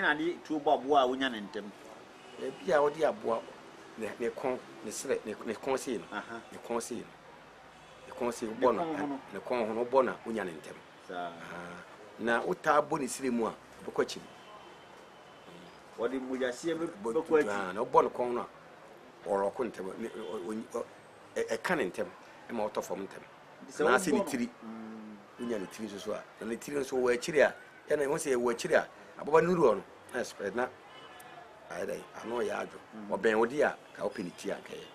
na ade tuo bɔ aboa a wonya no ntɛm? Baabi a wode aboa ne ne kɔn ne serɛ ne ne kɔn sei no ne kɔn sei no ne kɔn sei wobɔ no ne kɔn ho no wobɔ no a wonya no ntɛm. Na wotaa bɔ ne serɛ mu a ɔbɛkɔ akyiri. Wɔde mogyaseɛ bɛkɔ akyi. Na wobɔ ne kɔn no a ɔrɔko ntɛm ɛka ne ntɛm ma ɔtɔ fam ntɛm. Anaasɛ ne tiri wonya ne tiri nso so a na ne tiri nso wɔ akyiri a ɛna ɛho sɛ ɛwɔ akyiri a aboba no nuru hɔ no na spread na ayɛ dɛ ano yɛ adwo mm. ɔbɛn wo de a ka wopɛ ne ti a nkɛyɛ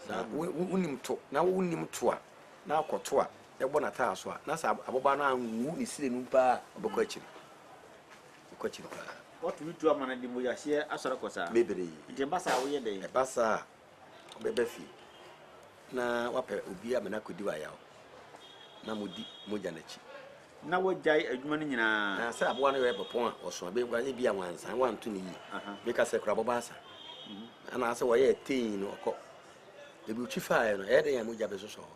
na wonim to na wonim to a na akɔto a ɛbɔ n'ataa so a na sɛ aboba no anwu ne sire no paa ɔbɛkɔ akyiri ɔbɛkɔ akyiri paa wɔtumi tu ama no de mogyaseɛ asɔre kɔ saa bebree nti ɛba saa woyɛ dɛn ɛba saa Wobɛba fie na woapɛ obi ama no akɔdi w'ayaw na modi mogya no akyi. Na woagyae adwuma no nyinaa. Na sɛ aboa no yɛ bɛpɔn a ɔso a, bɛyɛ bi a wansan wanto no yie. Bɛka sɛ kora bɔbɔ asa. Mhm. Anaasɛ wɔyɛ tein no ɔkɔ. Ebi otwi faeɛ no, ɛyɛ dɛn a mogya bɛsosɔ hɔ.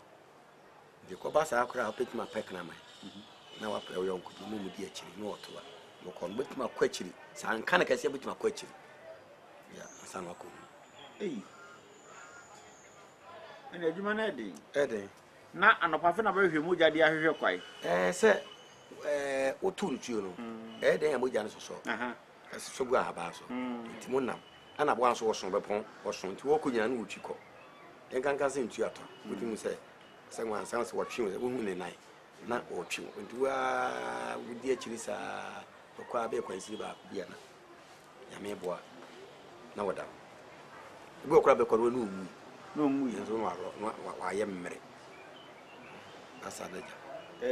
Nti kɔba saa koraa a wobɛtumi apɛ kraman mhm. na wapɛ ɔyɔnko bi na ɔmudi akyiri na ɔto a mokɔ no wobɛtumi akɔ akyiri. Saa nka no kɛseɛ wobɛtumi akɔ akyiri. Ansa na wakɔ hu. Ei, ɛna adwuma no ɛden. Ɛden. Na anɔpa fɛ na bɛhwehwɛ mogya de ahwehwɛ kwae. Ɛɛ sɛ ɛɛ woto no tuo no, mm. ɛyɛ dɛn a mogya no sosɔ. Ɛsosɔ gu ahaban so. Mm. Nti mo nam. Ɛna aboa nso wɔso bɛpɔn wɔso nti wɔkɔ nyina no wɔtwi kɔ. Nkanka sɛ ntuo atɔ. Mm. Wotumi sɛ sɛ nwansan sɛ wɔtwe sɛ wohu ne nan na wɔtwe nti waa wodi akyiri saa wɔkɔ abɛyɛ kwansiri baako bi ana. Nyame boa na wɔda hɔ. Ebi wɔ koraa bɛkɔ no na ɔwui. Na ɔwui. Nso na warɔ na wayɛ mmerɛ. Asa na gya.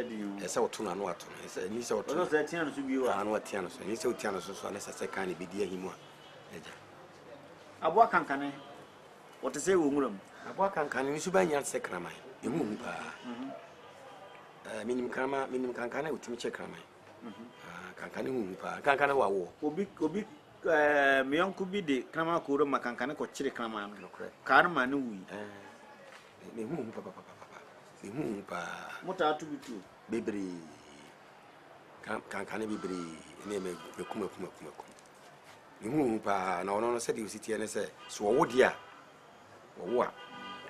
Ɛdi o. Ɛsɛ ɔto no ano ato no. Ɛsɛ ɛni sɛ ɔto no. Ɔsɛ tia no so bio a. Ano atia no so. Ɛni sɛ ɔtia no so so a ne sɛ sɛ kan na ebedi ahimu a. Ɛgya. Aboa kankane wɔte sɛ wɔ nwura mu. Aboa kankane ne suban nyina te sɛ kraman. Emu hu paa. Mhm. Ɛɛ menim kraman menim kankane a otumi kyɛ kraman. Ah, kankane ho hu paa. Kankane wɔ awoɔ. Obi obi ɛɛ me yɔnko bi de kraman koro ma kankane kɔkyere kraman no. Nokorɛ. Kaa no ma ne wui. Ɛɛ ne ho hu papapapapa. Ne ho hu paa. Mo taa to bi tuo. Bebree. Kankane bebree ne mɛ mɛkum akum akum akum. Ne ho hu paa na ɔno no sɛdeɛ osi teɛ ne sɛ so ɔwo deɛ a ɔwo a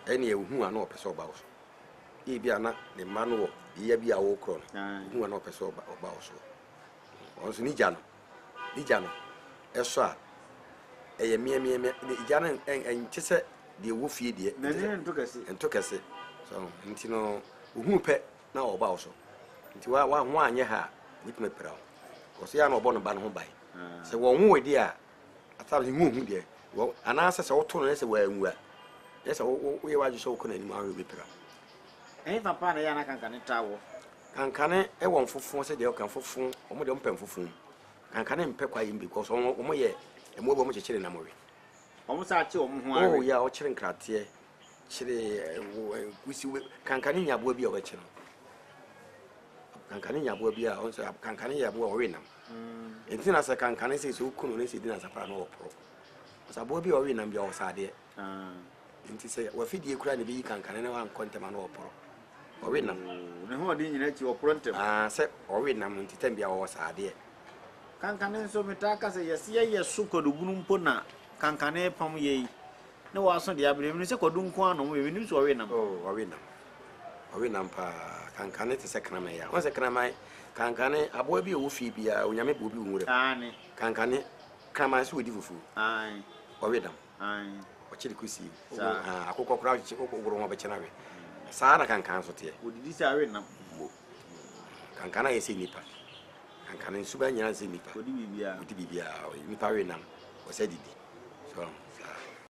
ɛne ɛhu a na ɔpɛ sɛ ɔba wo so. Ebia na ne mma no wɔ yea bi a wɔrekorɔ no, ohu a na ɔpɛ sɛ ɔba ɔba wo so. Ɔno nso ne gya no, ne gya no ɛsɔ a ɛyɛ meameamea. Ne gya no ɛnte sɛ deɛ ɛwɔ fie deɛ. N'ani no nto kɛse. Nto kɛse. So nti no ohu pɛ na ɔba wo so. Nti wa wa ho anyɛ ha a, obetumi apira wo. Ɔsɛ yɛ a na ɔbɔ ne ba no ho ban. Sɛ wɔn wo deɛ a, Asa no hu deɛ wɔ anaasɛ sɛ woto no na sɛ wanwu a na sɛ woyɛ w'adwene sɛ wokɔ n'anim ahwɛ obɛpira. Ɛhefa paa na ɛyɛ a na kankane taa wɔ? Kankane wɔ mfofo sɛ deɛ ɔka mfofo, wɔn deɛ wɔmpɛ mfofo mu. Kankane mpɛ kwaeɛ mu because wɔn wɔn yɛ mmoa bi wɔn kyekyere nam we. Wɔn saa kye wɔn ho awe. Oh yeah, ɔkyere nkrateɛ, kyere kusi kankane nya aboa bi a ɔbɛkye no. Kankane nya aboa bi a ɔn sɛ kankane yɛ aboa ɔwe nam. Nti na sɛ kankane sɛ sɛ woku no ne sɛ di nansa koraa na ɔporɔ. Sɛ aboa bi a ɔwe nam bi a ɔwɔ saadeɛ. Nti sɛ wafidie koraa na ɛbɛyi kankane na wankɔ ntɛm a na ɔporɔ. Ɔwe nam. Ne ho ɔden nyina akyi ɔporɔ ntɛm. Ah, sɛ ɔwe nam no nti tɛm bi a ɔwɔ saadeɛ. Kankane nso metaa ka sɛ yɛse yɛyɛ so kwadubunu mpo na kankane pam yɛ yi ne waso deɛ abere menim sɛ kwadu nko ara na ɔmo yɛ menim sɛ ɔwe nam. Oh, ɔwe nam. Ɔwe nam paa. Kankane te sɛ kraman yi a. Wɔn sɛ kraman, kankane, aboa bi a ɔwɔ fie biara, onyame bɔ obi wɔ nwura mu. Aane. Kankane, kraman nso ɔdi fufuo. Aane. Ɔwe nam. Aane. Ɔkyere kusie. Saa. Ah, akokɔ koraa ɔkyekye wogoro ho ɔbɛkyɛ no awe. Saa na kankan nso teɛ. Ɔdidi sɛ awe nam. Mo. Kankan ayɛ sɛ nipa. Kankane nsuban nyinaa sɛ nipa. Ɔdi biribiara. Ɔdi biribiara. Nipa we nam. Ɔsɛ didi. So.